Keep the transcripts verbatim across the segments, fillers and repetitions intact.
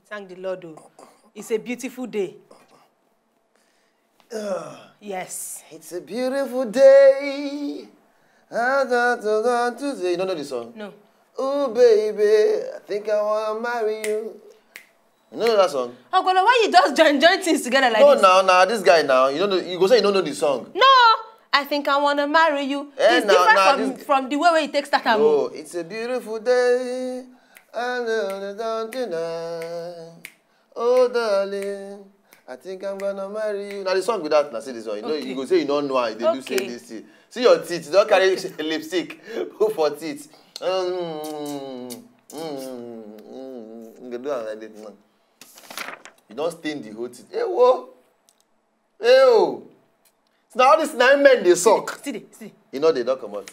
Thank the Lord, oh. It's a beautiful day. Yes. It's a beautiful day. Ah, da, da, da, Tuesday. You don't know the song? No. Oh, baby, I think I wanna marry you. You know that song? Ogolo, why you just join join things together like no, this? No, now, now, this guy now, you don't know. You go say you don't know the song. No, I think I wanna marry you. Eh, it's now, different now, from, this... from the way where you take start. No, it's a beautiful day. I know the dawn tonight. Oh, darling, I think I'm gonna marry you. Now the song with that, now see this one. You know, okay. You go say you don't know how they okay. Do say this thing. See your teeth, don't carry okay. Lipstick. Who for teeth? Um, mm, mm, mm, you can do like this. You don't stain the whole teeth. Hey, whoa. Hey, oh. Now all these nine men they suck. See, see. You know they don't come out.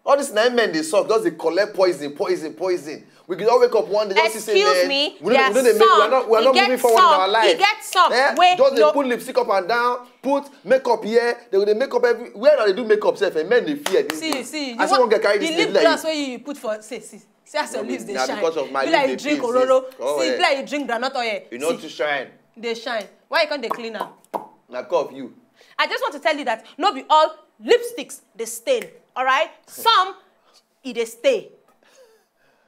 All these nine men they suck. Just they collect poison, poison, poison. We could all wake up one day. Just excuse say, me. We don't, we don't make, we're not, we're not moving forward some, in our life. You get some. Eh? Wait, just they no. Put lipstick up and down, put makeup here. They they make up every where they do makeup self and men they fear this. See, thing. See. I see one guy carry this lip gloss where you put for say see. See as your lips they shine. Because of my be like you drink ororo. Oh, see, yeah. Be like you drink granite oil. You know to shine. They shine. Why you can't they clean up? Now cough you. I just want to tell you that not be all lipsticks they stain. All right, some it they stay.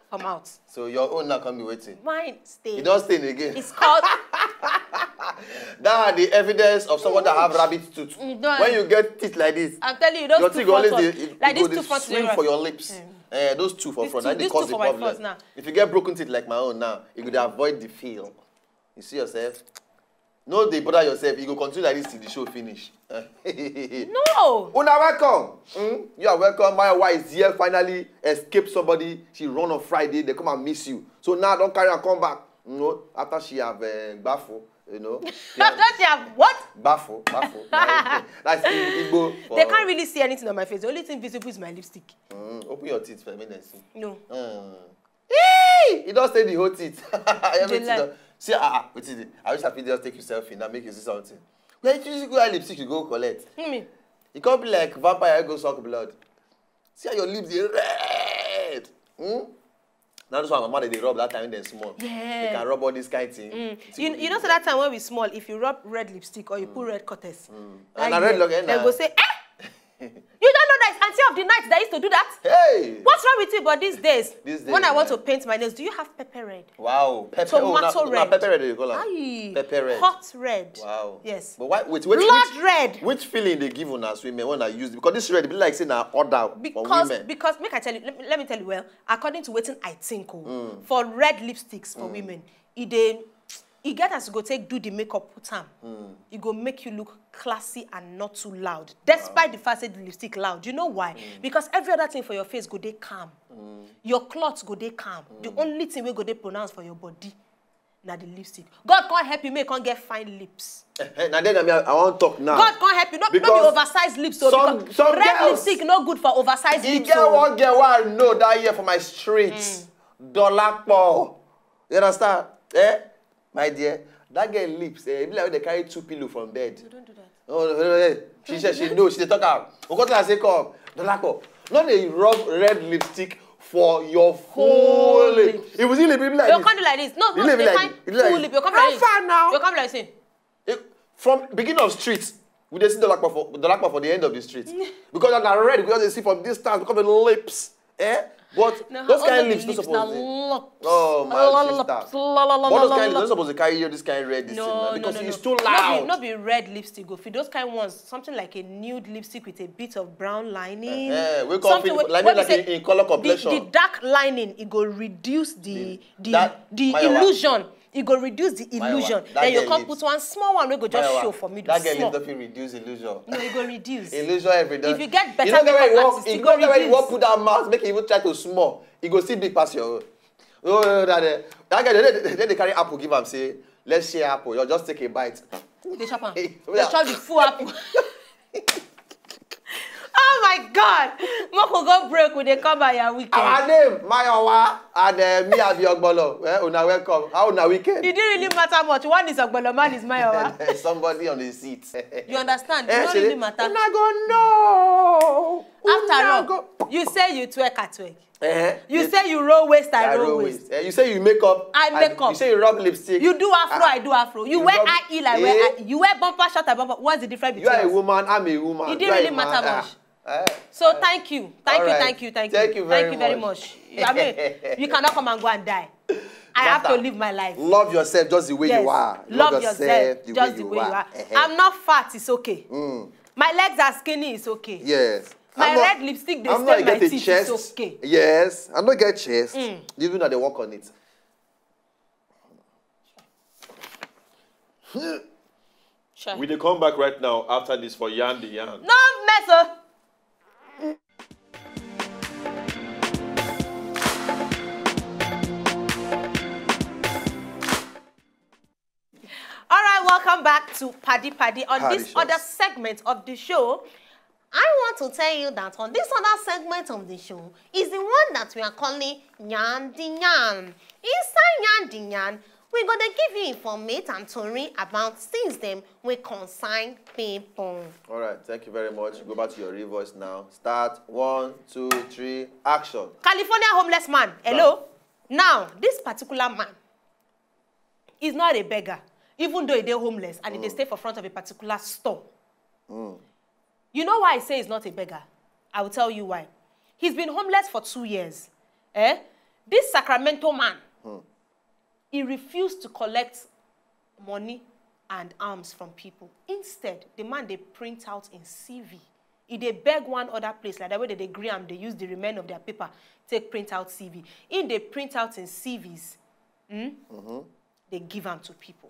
Come out. So your own now can be waiting. Mine stay. It don't stain again. It's called. That are the evidence of someone that have rabbit tooth. Mm, when you get teeth like this, I'm telling you, those your teeth always they, it, like it this tooth swing for your lips. Mm. Eh, those two for front, that they cause the problem. If you get broken teeth like my own now, you could avoid the feel. You see yourself? No, they bother yourself. You go continue like this till the show finish. No. Una welcome. Mm? You are welcome. My wife is here. Finally, escape somebody. She run on Friday. They come and miss you. So now don't carry and come back. You know, after she have uh, baffle, you know. After she have what? Baffle, baffle. That's Igbo. They can't really see anything on my face. The only thing visible is my lipstick. Mm, open your teeth for me, then see. No. Mm. Hey! You don't stay the whole teeth. Everything. See, ah, ah, wait till I wish I could just take yourself in and make you see something. Where you go lipstick, you go collect. Mm. You can't be like vampire, go suck blood. See how your lips are red. Hmm? Now this one, my mother they rub that time then small. Yeah. They can rub all this kind of thing. Mm. You, you know, so that time when we small, if you rub red lipstick or you mm. Put red cutters, mm. And I red look, they go say, eh? You don't know that it's auntie of the night that used to do that? Hey! What's wrong with you? But these days, these days when I want to paint my nails, do you have pepper red? Wow, pepper, tomato oh, red. Pepper red, you call it. Aye. Pepper red. Hot red. Wow. Yes. But why? Wait, wait, blood which, red. Which feeling they give on us women when I use it? Because this red be like saying I order because, for women. Because make I tell you, let me, let me tell you well. According to wetin I think, oh, mm. For red lipsticks for mm. Women, it dey e get as you go take do the makeup put am mm. E go make you look classy and not too loud despite wow. The fact say the lipstick loud, you know why mm. Because every other thing for your face go dey calm mm. Your cloth go dey calm mm. The only thing wey go dey pronounce for your body na the lipstick. God come help you make you come get fine lips. Eh, eh, na then I, mean, I, I wan talk now. God come help you. No, no be oversized lips o. Some, because some red girls, lipstick no good for oversized lips o. E get one girl wey I know that year for my street. Mm. Dolapo. You understand? Eh? My dear, that girl lips, eh, e be like when they carry two pillow from bed. You don't do that. Oh, no, no, no. She said she know. She dey talk am. Okoto say come. Dolapo. No dey rub red lipstick for your whole lip. If you see lip, e be like this. You come do like this. No, no, you dey find full lip. You come like this. How far now? You come like this. From beginning of street, we dey see Dolapo for Dolapo for the end of the street. Because na red, we just dey see from distance because the lips. Eh? But no, those kind of lips no suppose dey. Oh my sister. But those kind of lips no suppose dey carry you this kind of red this no, thing now because no, no, it's too loud. No be, no be red lipstick go fit. Those kind ones, something like a nude lipstick with a bit of brown lining. Eh, eh, we call something like, like a, a color complexion. The, the dark lining, it go reduce the the, the, that, the illusion. E go reduce the illusion. Then you come put one small one wey go just show for middle. That girl lip no fit reduce illusion. No, e go reduce. Illusion every day. If you get better makeup artist, e go reduce. You know why you wan put that mask make e even try to small. E go still big pass your own. Oh, that, that, that guy, they, they, they carry apple give am say, let's share apple. You just take a bite. They chop am. They chop the full apple. Oh my My God, Moko go break with the come by your weekend. Our name, Mayowa, and uh, me, Abi Ogbolo. Eh, una welcome. How una weekend? It didn't really matter much. One is Ogbolo, man is Mayowa. Somebody on the seat. You understand? It Eh, don't say, really matter. Una go know. After Una all, go. You say you twerk, I twerk. Eh, You yes. Say you roll waist, I I roll roll waist. waist. Eh, you say you make up. I make You up. Say you rub lipstick. You do afro, Ah, I do afro. You wear rub- high heel, I wear Eh? high. You wear bumper short, I bumper. What's the difference You between are a us? Woman. I'm a woman. It didn't You are a really man. Matter Ah, much. eh. So thank you, thank All you, right. Thank you, thank you, Thank you very thank you very much. much. I mean, you cannot come and go and die. I have to Master, live my life. Love yourself just the way Yes. you are. Love Love yourself, yourself the just way the you way you are. are. Eh, eh. I'm not fat, it's okay. Mm. My legs are skinny, it's okay. Yes. My I'm not- red lipstick, they I'm stain not my get a teeth, chest. It's okay. Yes, I'm not get chest. Mm. Even though they work on it. Sure. We dey come back right now after this for Yarn the Yarn. No mess up. All right, welcome back to Paddy Paddy. On Paddy this Shots. Other segment of the show, I want to tell you that on this other segment of the show is the one that we are calling Nyan the Nyan. Inside Nyan the Nyan, we gonna give you informate and tori about things them we concern people. All right, thank you very much. Go back to your real voice now. Start. One, two, three, action. California homeless man. Hello. Now, this particular man is not a beggar, even though he dey homeless and he dey stay for front of a particular store. You know why I say he's not a beggar? I will tell you why. He's been homeless for two years. Eh? This Sacramento man, he refused to collect money and arms from people. Instead, the man dey print out in C V. He dey beg one other place like that where they dey gree am, they use the remain of their paper take print out C V. He dey print out in C Vs. Hmm? They give am to people.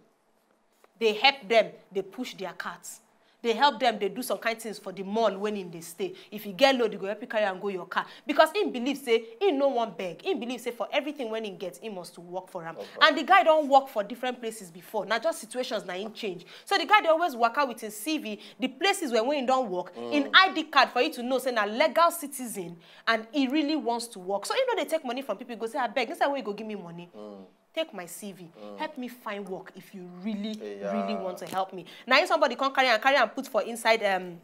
They help them, they push their carts. They help them, they do some kind things for the mall when in they stay. If you get load, you go help you carry and go your car. Because he believe say he no one beg. He believe say for everything when he gets, he must to work for him. And the guy don't work for different places before. Now just situations now in change. So the guy they always work out with his C V, the places where when he don't work, in I D card for you to know say na legal citizen and he really wants to work. So you know they take money from people, go say, "I beg, this is where you go give me money." Take my C V. Help me find work if you really, Yeah. Really want to help me. Now if somebody can carry and carry and put for inside um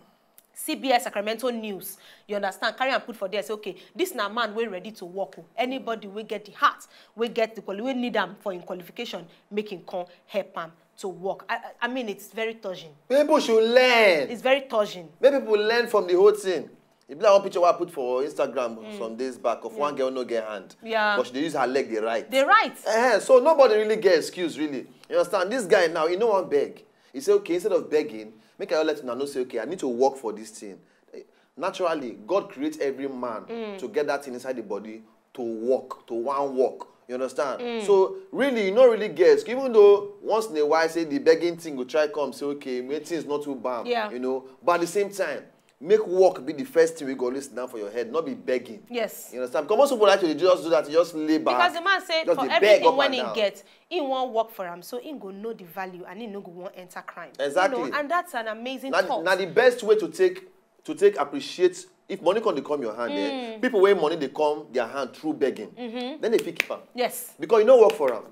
C B S Sacramento News, you understand? Carry and put for there. Say, okay, this na man we ready to work. Oh. Anybody we get the heart, we get the quali, we need them for in qualification, making can help him to work. I, I- I mean, it's very touching. People should learn. It's very touching. Make people learn from the whole thing. If like one picture I put for Instagram some days back of one girl no get hand. Yeah. But she dey use her leg the right. They right. Eh, so nobody really get excuse really. You understand? This guy now, he no one beg. He say, okay, instead of begging, make I let una know say, okay, I need to work for this thing. Eh, Naturally, God create every man to get that thing inside the body to work, to one work. You understand? So really, you no really get. Even though once in a while, say the begging thing go try come, say okay, make things not too bad. Yeah. You know, but at the same time, make work be the first thing we go always sit down for your head, not be begging. Yes. You understand? Because most people actually just do that, you just lay back. Because the man said just for dey beg everything up when and he down. Get, he won't work for him, so he go know the value and he no go want enter crime. Exactly. You know, and that's an amazing Now, thought. now the best way to take to take appreciate if money come dey come your hand, eh, Mm. people wey money dey come their hand through begging, Mm-hmm. then they fit keep am. Yes. Because you no work for am.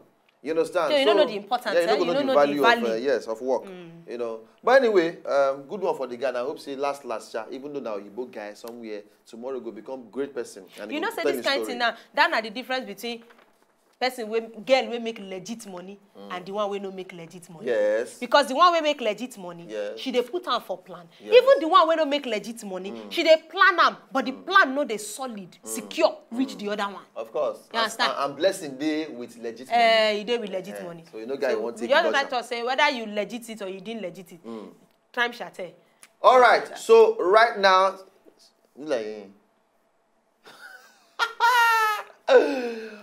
You understand? So you don't know the importance, Yeah, you eh? don't You know don't the know the value of uh, value. Yes, of work. You know. But anyway, um, good one for the guy. And I hope say last last year, even though now you both guys somewhere, tomorrow go become great person. And You he know, go say tell this him kind story. Thing now, that na the difference between person wey girl wey make legit money and the one wey no make legit money. Yes. Because the one wey make legit money, Yes. she dey put am for plan. Yes. Even the one wey no make legit money, she dey plan am, but the plan no dey solid, secure, reach the other one. Of course. You understand? And, and blessing dey with legit money. Eh, you dey with legit Eh, money. so you know guy So won't we take just dodge like am. To say whether you legit it or you didn't legit it. Time shall tell. All right. So right now, like,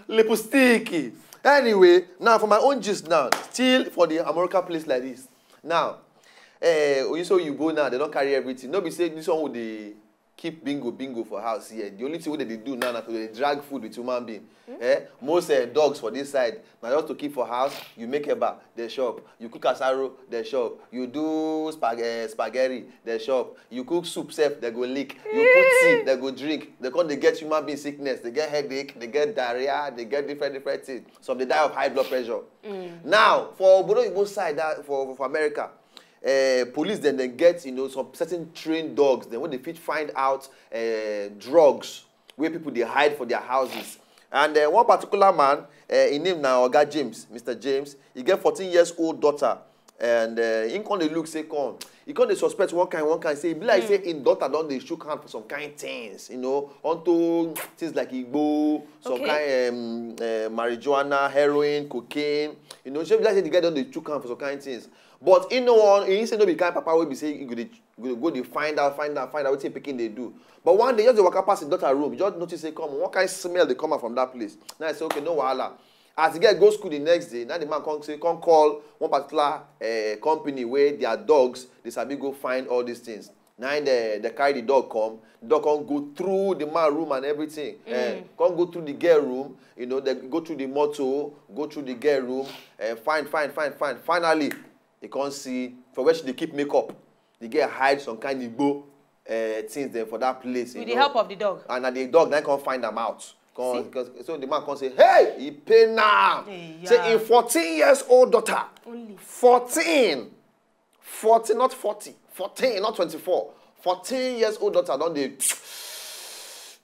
lipstick. Anyway, now for my own gist now, still for the America place like this. Now, eh, you so you go now, they don't carry everything. No be say this one with the keep bingo bingo for house here. The only thing wey dem dey do now na to dey drag food with human being. Eh? Most uh, dogs for this side, na just to keep for house. You make eba, they shop. You cook asaro, they shop. You do spag uh, spaghetti, they shop. You cook soup sef, they go lick. You put tea, they go drink. They come dey get human being sickness. They get headache, they get diarrhea, they get different different things. Some dey die of high blood pressure. Now, for obodo oyibo side, that, for, for America, uh, police dem dem get, you know, some certain trained dogs dem wey dey fit find out uh, drugs wey people dey hide for their houses. And uh, one particular man, uh, him name na Oga James, Mister James. He get fourteen years old daughter, and uh, him come dey look say come. He come dey suspect one kind one kind, say e be like say him daughter don dey shook hand for some kind things, you know, unto things like igbo, some Okay. kind um, uh, marijuana, heroin, cocaine. You know, so e be like say the guy don dey shook hand for some kind things. But he no wan, he say no be kind papa wey be say he go dey go dey go dey find out, find out, find out wetin pikin dey do. But one day, just dey waka pass him daughter room, he just notice say come, one kind smell dey come out from that place. Now he say, okay, no wahala. As the girl go school the next day, now the man come say, come call one particular uh, company where their dogs dey sabi go find all these things. Now the the carry the dog come, the dog come go through the man room and everything. Eh, come go through the girl room, you know, they go through the motor, go through the girl room, uh, find, find, find, find. Finally, he come see for where she dey keep makeup. The girl hide some kind igbo uh, things dem for that place. You With the know. help of the dog. And na the dog na come find am out. Come, See? 'Cause- so the man come say, hey, he pay now. Hey, Say yeah. in fourteen years old daughter. Only. fourteen. fourteen, not forty. fourteen, not twenty-four. fourteen years old daughter don dey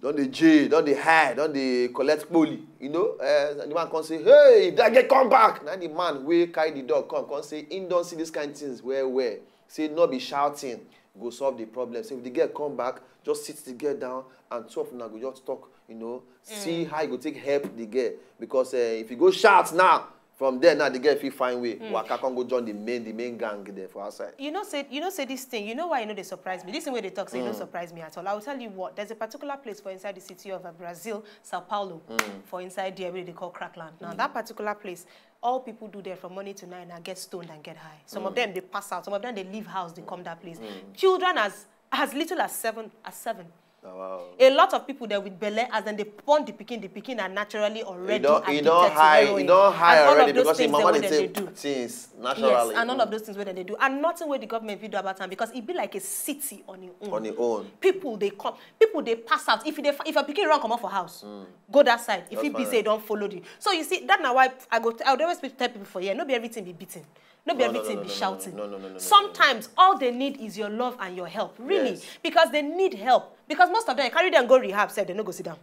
don dey jail, don dey hide, don dey collect kpoli. You know, uh, the man come say, hey, if that girl come back. Now the man wey carry the dog come, come say, him don see this kind things well well. Say no be shouting go solve the problem. Say if the girl come back, just sit the girl down and two of una go just talk, you know, see how you go take help the girl. Because uh, if you go shout now, from there now the girl fit find way waka come go join the main the main gang there for outside. You know say you know say this thing. You know why you know they surprise me. This thing where they talk say mm. no surprise me at all. I will tell you what. There's a particular place for inside the city of uh, Brazil, Sao Paulo, mm. for inside there where they call Crackland. Now mm. that particular place, all people do there from morning to night now get stoned and get high. Some mm. of them they pass out. Some of them they leave house. They come that place. Mm. Children as as little as seven as seven. Oh, wow. A lot of people there with belle as then they born the pikin, the pikin are naturally already e don e addicted don to high heroin. e don high and all already of those because im things mama wey dey dem dey take do. things Yes, naturally. and all of those things wey dem dey do, and nothing wey the government fit do about am because e be like a city on im own. on im own. People dey come, people dey pass out. If you dey, if your pikin run comot for house, go that side. If Just e be find say e out. don follow the, so you see that na why I go, I dey always tell people for here, no be everything be beating. No be No, no, everything no, be no, no, shouting. no, no, no, no, no, no, no. Sometimes all they need is your love and your help, really, Yes. because they need help. Because most of them, carry them go rehab, sef, they no go sit down.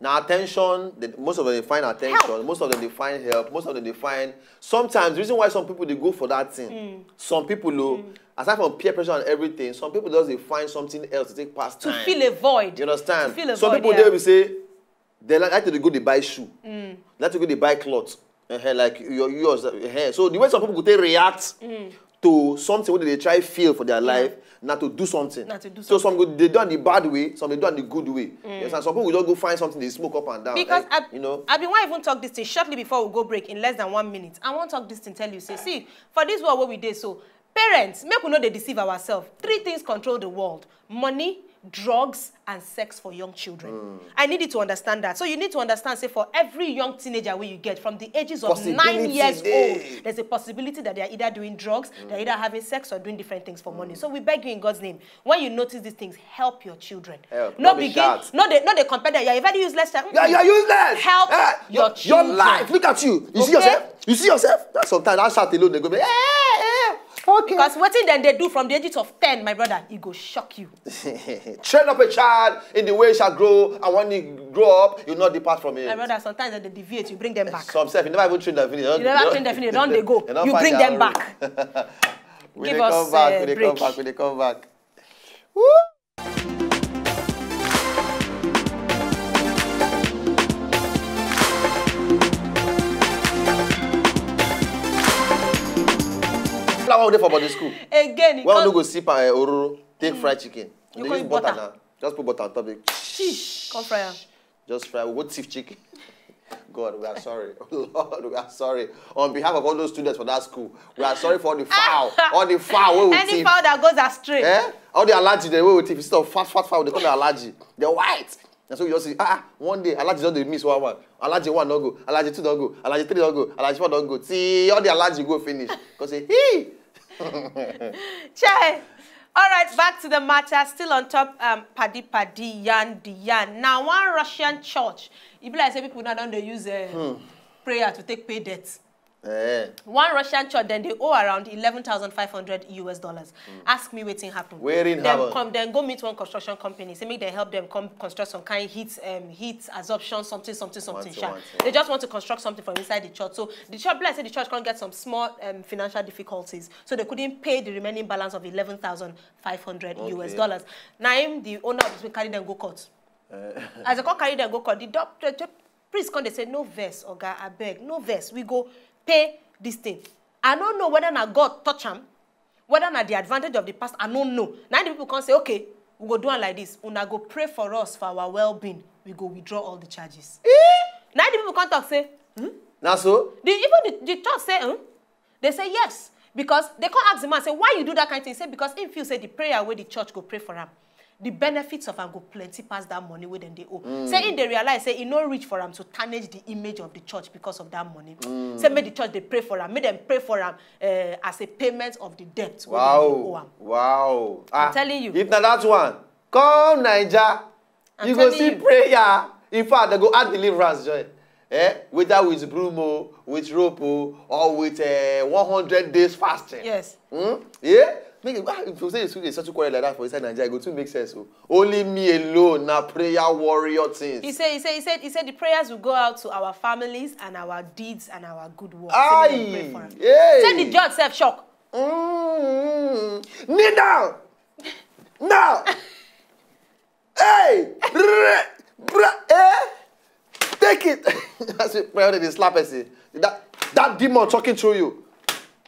Now attention, they, most of them they find attention, Help. most of them they find help, most of them they find. Sometimes the reason why some people they go for that thing, some people low, aside from peer pressure and everything, some people just they find something else to take past To time. feel a void. You understand? To feel a some void, people yeah. they will say, they like, like to go they buy shoe. Mm. Like to go they buy clothes. Uh-huh, like your yours. Uh-huh. So the way some people go they react mm. to something what they try feel for their life, yeah. not to do something. Not to do something. So some go they do it the bad way, some they do it the good way. Mm. Yes, and some people just go find something they smoke up and down. Because like, I, you know, I been want even talk this thing shortly before we go break in less than one minute. I want talk this thing tell you say, see, for this world where we dey so, parents, make we no dey deceive ourselves. Three things control the world: money, drugs, and sex for young children. Mm. I need you to understand that. So you need to understand, say, for every young teenager where you get from the ages of nine years old, there's a possibility that they are either doing drugs, mm. they're either having sex or doing different things for mm. money. So we beg you in God's name, when you notice these things, help your children. Help. No, no begin, no they, no they compare that. You're a very useless child. Yeah, you're useless. Help eh, your, your children. Your life. Look at you. You okay? see yourself? You see yourself? Sometimes that shout alone, they go, eh, eh, eh. Okay. Because what thing then they do from the ages of ten, my brother, it go shock you. Train up a child in the way he shall grow, and when he grow up, you not depart from it. My brother, sometimes they deviate, you bring them back. Some self, you never even train them finish. You never train them finish, don't they go? You bring them back. We Give us, come back, uh, we break. come back, we come back. Woo! Flour dey for body school. Again, well, no go sip uh, ororo, take mm. fried chicken. You they use butter, butter now. Just put butter on top it. Sheesh, come fry am. Just fry. We go thief chicken. God, we are sorry. Lord, we are sorry. On behalf of all those students for that school, we are sorry for all the fowl, all the fowl wey we Any thief. fowl that goes astray. Eh? All the alhaji dem wey we thief, instead of fat, fat fowl, they call them alhaji. They're white. And so you just see, ah, ah, one day, alhaji don dey miss one one. Alhaji one don go, alhaji two don go, alhaji three don go, alhaji four don go. See, all the alhaji go finish. Because say, hey! Chai. All right, back to the matter. Still on top, um, paddy paddy, yarn the yarn. Now, one Russian church. E be like say people now don dey use uh, prayer to take pay debt. Eh, One Russian church, then they owe around eleven thousand five hundred U S dollars. Ask me wetin happen. Wetin Dem happen? come, then go meet one construction company. Say make dem help them come construct some kind heat, um, heat absorption, something, something, something. Wanting, sha. wanting. They just want to construct something from inside the church. So the church, be like say the church can't get some small um, financial difficulties, so they couldn't pay the remaining balance of eleven thousand five hundred U S Okay. dollars. Now him, the owner of the business, carry them go court. As they come carry them go court, the, doc- the, the priest come, they say, "No verse, oga, I beg, no verse. We go pay this thing." I don't know whether na God touch am, whether na the advantage of the past, I don't know. Now the people come say, "Okay, we go do am like this. Una go pray for us for our well-being. We go withdraw all the charges." Now the people come talk say, hmm? Now so? The, even the, the church say, hmm? They say yes. Because they come ask the man, say, "Why you do that kind of thing?" He say, because him feel say the prayer wey the church go pray for am, the benefits of am go plenty pass that money wey dem dey owe. Say him dey realize say e no reach for am to tarnish the image of the church because of that money. Say make the church dey pray for am, make dem pray for am uh, as a payment of the debt wey dem dey owe Wow. am. Wow. Ah, telling you. If na that one, come Naija. I'm You go telling see you. Prayer. In fact, they go add deliverance join. Eh? Whether with broom o, with rope o, or with uh, one hundred days fasting. Yes. Hmm? Yeah? Make it, ah, if you say you see a social quarrel like that for inside Nigeria, it go too make sense. Oh. Only me alone, na prayer warrior things. He said, he said, he said, he said the prayers will go out to our families and our deeds and our good works. Say make dem pray for am. Hey! Say the judge self shock. Mm. Kneel down! Now! Hey! Brr, brr, eh? Take it! That's it. Prayer dey slap person. That, that demon talking through you.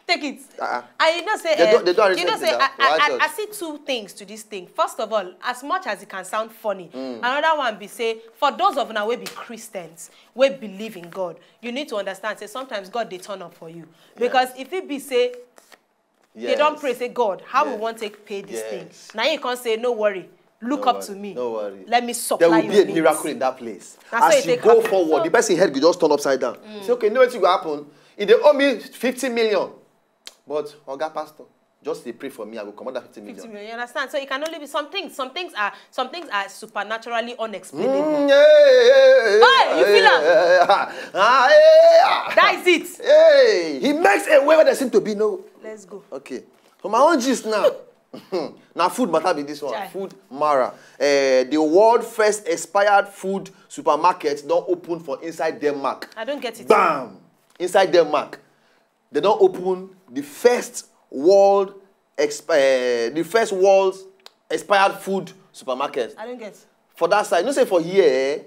Take it. Uh-uh. And you know say, They eh, don't- they don't you know respect say, it, I, that I, righteous. I, I see two things to this thing. First of all, as much as it can sound funny, another one be say, for those of now wey be Christians, wey believe in God, you need to understand say sometimes God dey turn up for you. Because if it be say, they don't Yes. pray say, "God, how we Yes. want take pay this thing?" Yes. Now you can't say, "No worry, look No up worry. to me. No worry. Let me supply There will be your a needs." miracle in that place. That's how As it you take go happen. Forward, So- the person head go just turn upside down. Say, "Okay, you know what will happen? If they owe me fifty million, but Oga Pastor, just dey pray for me, I go comot that fifty million." fifty million, you understand? So it can only be some things. Some things are some things are supernaturally unexplainable. Mm, yeah, yeah, yeah, yeah, Hey, you feel am? Yeah, yeah, yeah. Ah, yeah. That is it. Hey, he makes a way where there seem to be no. Let's go. Okay. For my own gist now. Now food matter be this one. Chai. Food Mara. Uh, the world first expired food supermarket don open for inside Denmark. I don't get it. Bam! Inside Denmark, they don open the first world exp- uh, the first world expired food supermarket. I don't get. For that side, you know say for here, eh,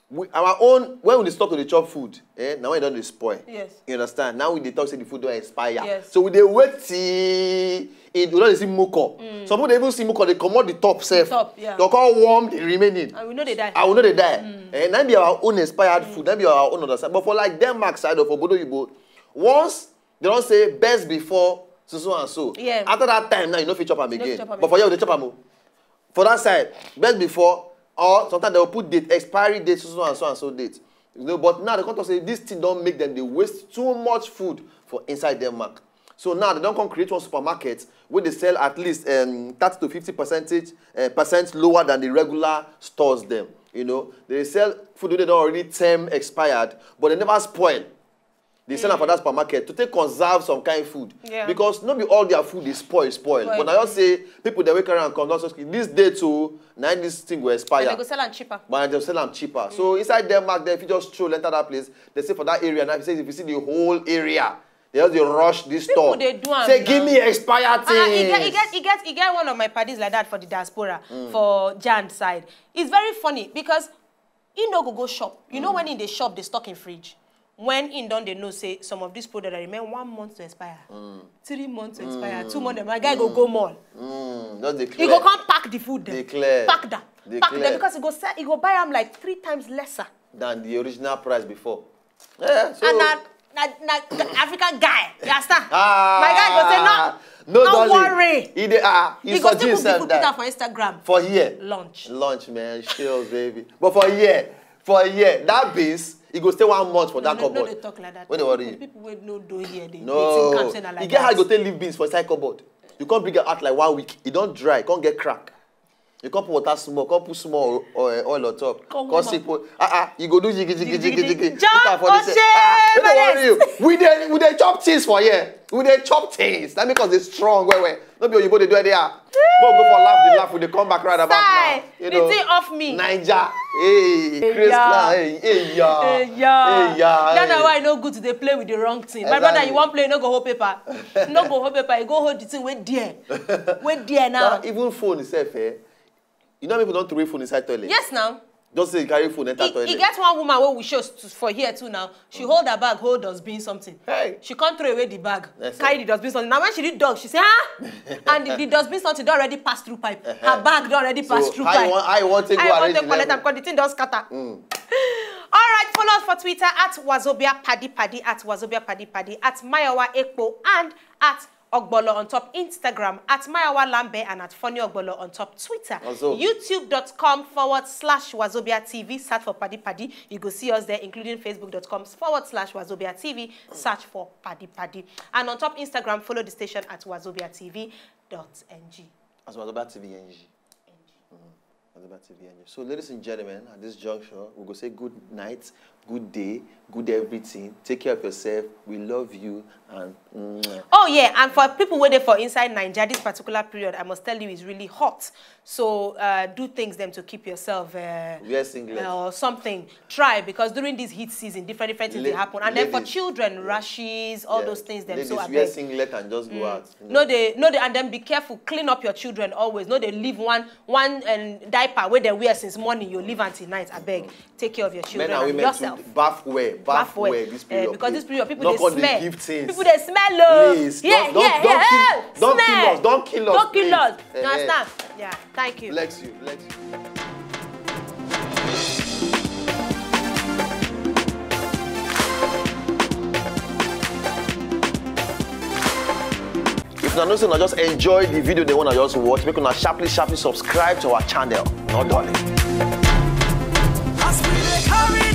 we, our own, when we dey stop to dey chop food, eh, now it don dey spoil. Yes. You understand? Now we dey talk say the food don expire. Yes. So we dey wait till it, we don dey see mucor. Some people dey even see mucor, they comot the top sef. Top, yeah. They come warm the remaining. And we know they die. I will know they die. Eh, na be our own expired food. Na be our own understand. But for like Denmark side of Obodo Yibo, once they don say best before so so and so. Yeah. After that time now, you no fit chop am fit again. chop am But for again. Here, they chop am o. For that side, best before, or sometimes they will put date, expiry date, so so and so and so date. You know, but now they come to say this thing don make them dey waste too much food for inside Denmark. So now they don come create one supermarket where they sell at least um, thirty to fifty percentage uh, percent lower than the regular stores them. You know, they sell food wey they don already term expired, but they never spoil. They sell am for that supermarket to take conserve some kind food. Yeah. Because no be all their food is spoil, spoil. Spoil. But now you say people dey wey carry am come, don say, "Okay, this date o, na this thing go expire." And they go sell am cheaper. But they sell am cheaper. So inside Denmark, there, if you just stroll enter that place, they say for that area now, if you say if you see the whole area, they just dey rush this People store. dey do am Say, now. "Give me expired things." Ah, e get, e get, e get, e get one of my paddies like that for the diaspora for Jan side. It's very funny because he no go go shop. You know when in the shop they stock in fridge. When in don dey know say some of this product dey remain one month to expire, three months to expire, two months, my guy go go mall. Mm, just dey He clear. Go come pack the food Dey there. clear. Pack that. Dey Pack clear. Them because he go sell, he go buy am like three times lesser. than the original price before. Yeah, so And na na na African guy, you understand? Ah, My guy go say no, no, no darling. Worry. He dey ah, he, He go surgeon still himself put picture that for Instagram. For here, Lunch. Lunch, man, chills, baby. But for here, for here, that beans, he go stay one month for that No, no, cupboard. They talk like that. Wey dey worry People, you? People wey no do here, they, No, they think I'm saying like you get how that. You go take leave beans for inside cupboard. You come bring am out like one week, e don dry, come get crack. You come put water small, come put small oil, oil on top. Come Come warm see am. put, ah ah, you go do jiggy jiggy jiggy jiggy. John Put am for this, O'Shea, ah, ah, no dey my worry you. We dey we dey chop things for here. We dey chop things. That make us dey strong well well. No be oyibo dey do anyhow. Mo go for laugh, dey laugh, we dey come back right about Sigh, now. You the know, thing off me. Naija, hey, Chris yeah. Hey, hey, yeah. Hey, yeah. Hey, yeah. That's Hey. Why I no good to dey play with the wrong thing. My brother, Exactly. You wan play, you no go hold paper. You no go hold paper. You go hold the thing wey there, wey there now. Now, even phone itself, eh? You know people don throw phone inside toilet. Yes, now. Just say you carry phone enter E, toilet. E get one woman wey we show st- for here too now. She hold her bag, hold dustbin something. Hey. She come throw away the bag, Yes, carry sir. The dustbin something. Now when she read dog, she say, "Huh?" And the, the dustbin something don already pass through pipe. Her bag don already pass So through how pipe. You want, how you want take How go you want arrange take the collect level? Am? Because the thing don scatter. All right, follow us for Twitter at Wazobia Paddy Paddy, at Wazobia Paddy Paddy, at Mayowa Ekpo, and at Ogbolo on top Instagram, at Mayowa Lambe, and at Funny Ogbolo on top Twitter. Also. YouTube dot com forward slash Wazobia T V. Search for Paddy Paddy. You go see us there, including facebook dot com forward slash Wazobia T V. Search for Paddy Paddy. And on top Instagram, follow the station at Wazobia T V dot N G. As Wazobia T V N G. Wazobia T V N G. So, ladies and gentlemen, at this juncture, we go say good night, good day, good everything. Take care of yourself. We love you, and mwah. Oh yeah, and for people waiting for inside Nigeria, this particular period, I must tell you, is really hot. So uh, do things them to keep yourself uh, Wear singlet. Uh, or something. Try, because during this heat season, different different things La- they happen, and then for ladies. Children, rashes, all Yeah. Those things. Them Ladies, so wear abeg. Singlet and just go Mm. out. No, they no, they and then be careful. Clean up your children always. No, they leave one one um, diaper where they wear since morning. You leave until night. I beg. Take care of your children Men and and women yourself. Too, bath wear, bath, Bath wear. Wear this Eh, period. Because this Please. Period, people Not they come smell. Give things. People they smell. Oh. Please, Yeah, don't, don't, yeah, don't, yeah. kill, don't kill Smell. us, don't kill us. Don't kill Please. Us. Eh, You eh. Understand? Yeah. Thank you. Bless you, bless you. If una know say una just enjoy the video they wanna just watch, make una sharply sharply subscribe to our channel. No darling. As we dey carry